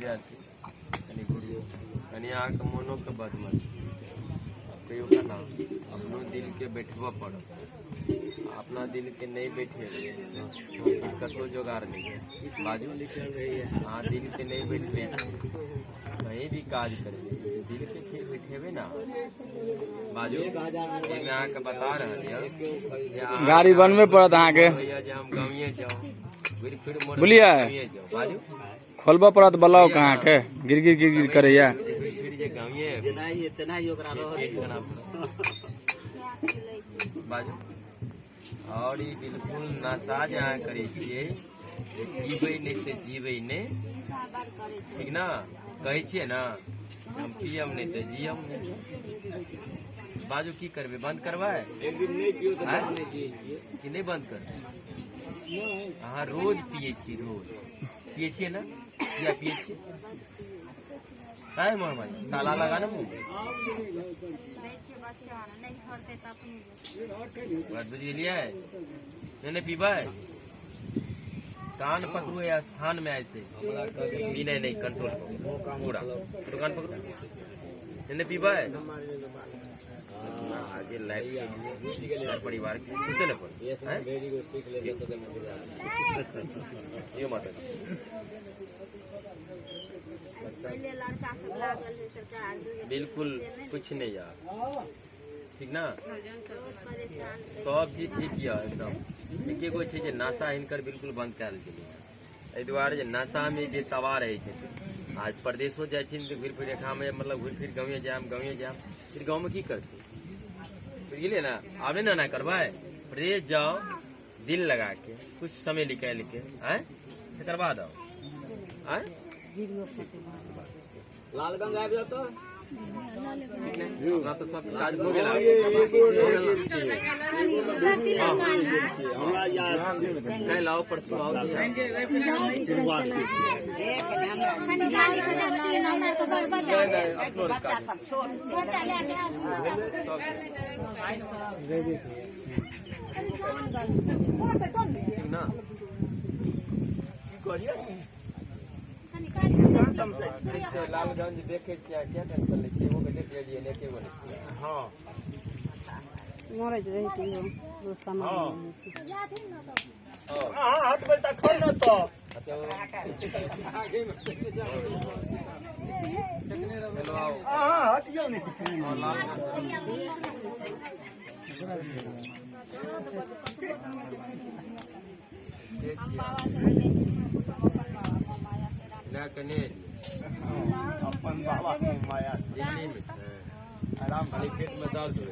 चलि आयल छी। कनि घुरियौ, कनि अहाँके मोनोके बदमत कहियो केना अपनो दिलके बैठबऽ पड़त। अपना दिलके नहि बैठेबै फिर कतहु जोगाड़ नहि है। बाजू, अहाँ दिलके नहि बैठबै छी, कहीं भी काज करबै, दिलके फिर बैठेबै ना। बाजू, एहिमे अहाँके बता रहल यऽ जे अहाँ गाड़ी बनबे पड़त अहाँके। होइए जे हम गाँवे जाउ, घुरि फिर मोन बुझलियै? गाँवे जाउ। बाजू, खोलबऽ पड़त ब्लॉक अहाँके, गिर गिर गिर गिर करैया। घुरि फिर जे गाँवे पेट केना भरत? बाजू। और ई बिल्कुल नशा जे अहाँ करै छियै, जे पीबै नहि से जीबै नहि, ठीक ना? कहै छियै ना, हम पियब नहि तऽ जियब नहि। बाजू, की करबै? बंद करबै आँय? कि नहि बंद करबै? अहाँ रोज पियै छी, रोज पियै छियै ने? किया पियै छियै? काहे मोहन भाई ताला लगा ने मुँह? बच्चा नहि छोड़तै तऽ अपने। बात बुझि गेलियै? नहि नहि पीबै। कान पकड़ू या स्थान में ऐसे पीने नहीं, कंट्रोल करो पूरा। तो कान पकड़ू, नहीं नहीं पीबै। आगे लाइफ के लिए, घर परिवार के लिए सोचे पड़े हैं? यो माता जी। पहिले लड़का सब लागल है सरकार। बिल्कुल कुछ नहीं यार, ठीक ना? बहुत परेशान। सब चीज ठीक यऽ एकदम। एके गो छै जे नशा हिनकर बिल्कुल बंद कयल गेलै। एहि दुआरे जे नशामे जे तबाह रहै छथिन। आज परदेशो जाइ छिन तऽ घुरि फिर एठामे, मतलब घुरि फिर गाँवे जायब, गाँवे जायब, फिर गाँवमे की करतै? बुझि गेलियै ने? आब नहि ने एना करबै। प्रदेश जाउ दिल लगा के, कुछ समय निकालि के आँय, तकर बाद आउ आँय। लालगंज आबि जाओ तऽ। ठीक ने? अपना तऽ सब काज भऽ गेल, भऽ गेल ने? हमरा याद छै। काल्हि आउ, परसू आउ। शुरुआत के। नहि, अपनो काज सब। ठीक ना? की कहलियै? ठीक छै। लालगंज देखै छियै, किया टेंशन लै छियै? एगो के देख लेलियै ने, एके गो नहि छियै। मरैत रहै छै सामान। अहाँ हटबै तखन ने तऽ। हेलो, आउ। अहाँ हटियौ ने। लालगंज। के छियै? बाबा से मिलै छी अपन बाबा माया से राम। लए कऽ नहि एलियै? अपन बाबा के माया। दिल्लीमे छै। आराम। खाली पेटमे दर्द होइ।